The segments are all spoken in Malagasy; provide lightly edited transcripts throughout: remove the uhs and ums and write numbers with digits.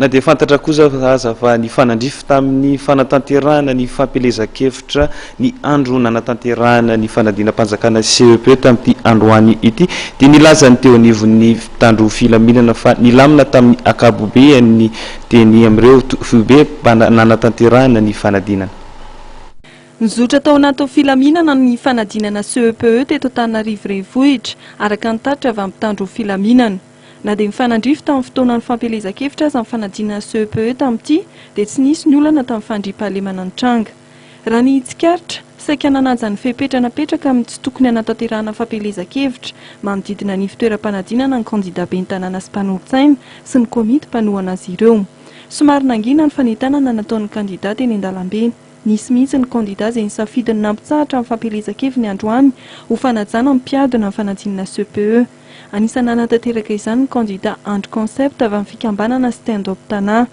Na dia fantatra kosa aza fa nifanandrify tamin'ny fanatanterahana ny fampielezan-kevitra ny andro nanatanterahana ny fanadinam-panjakana CEPE tamin'ity androany ity dia nilaza ny teo anivon'ny mpitandro filaminana fa nilamina tamin'ny ankapobeany ny teny amin'ireo foibe nanatanterahana ny fanadinana. Nizotra tao anatin'ny filaminana ny fanadinana CEPE teto Antananarivo Renivohitra, araka ny tatitra avy amin'ny mpitandro filaminana. Na dia nifanandrify tamin'ny fotoanan'ny fampielezan-kevitra aza ny fanadinana CEPE tamin'ity dia tsy nisy ny olana tamin'ny fandriampahalemana nitranga. Raha ny tsikaritra, saika nanaja ny fepetra napetraka amin'ny tsy tokony hanatanterahana fampielezan-kevitra manodidina ny fitoeram-panadinana ny kandida ben'ny tanàna sy mpanolotsaina sy ny komity mpanohana azy ireo. Somary nangina ny fanentanana nataon'ny kandida teny an-dalambe. Nisy mihitsy ny kandida izay nisafidy ny nampitsahatra ny fampielezan-keviny androany ho fanajana ny mpiadina ny fanadinana CEPE. Anisan'ny nanatanteraka izany ny kandida Andry Concept avy amin'ny fikambanana Stand Up Tana.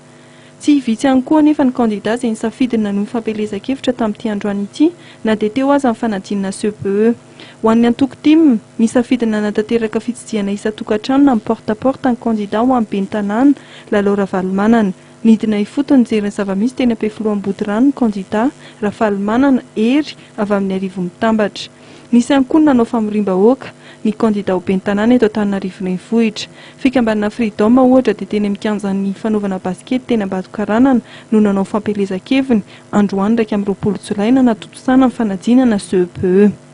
Tsy vitsy ihany koa anefa ny kandida izay nisafidy ny nanohy ny fampielezan-kevitra tamin'ity androany ity na dia teo aza ny fanadinana CEPE. Ho an'ny antoko tim, nisafidy ny nanatanteraka fitsidihana isan-tokantrano na ny porte à porte ny kandida ho an'ny ben'ny tanàna, Lalao Ravalomanana. Nidina ifotony nijery ny zava-misy teny Ampefiloha Ambodirano ny kandida Rafalimanana Hery avy amin'ny Arivo Mitambatra. Nisy ihany koa ny nanao famoriam-bahoaka, ny kandida ho ben'ny tanàna eto Antananarivo Renivohitra. Fikambanana Freedom ohatra dia teny amin'ny kianjan'ny fanaovana basikety teny Ambatokaranana no nanao fampielezan-keviny, androany 21 jolay nanatontosana ny fanadinana CEPE.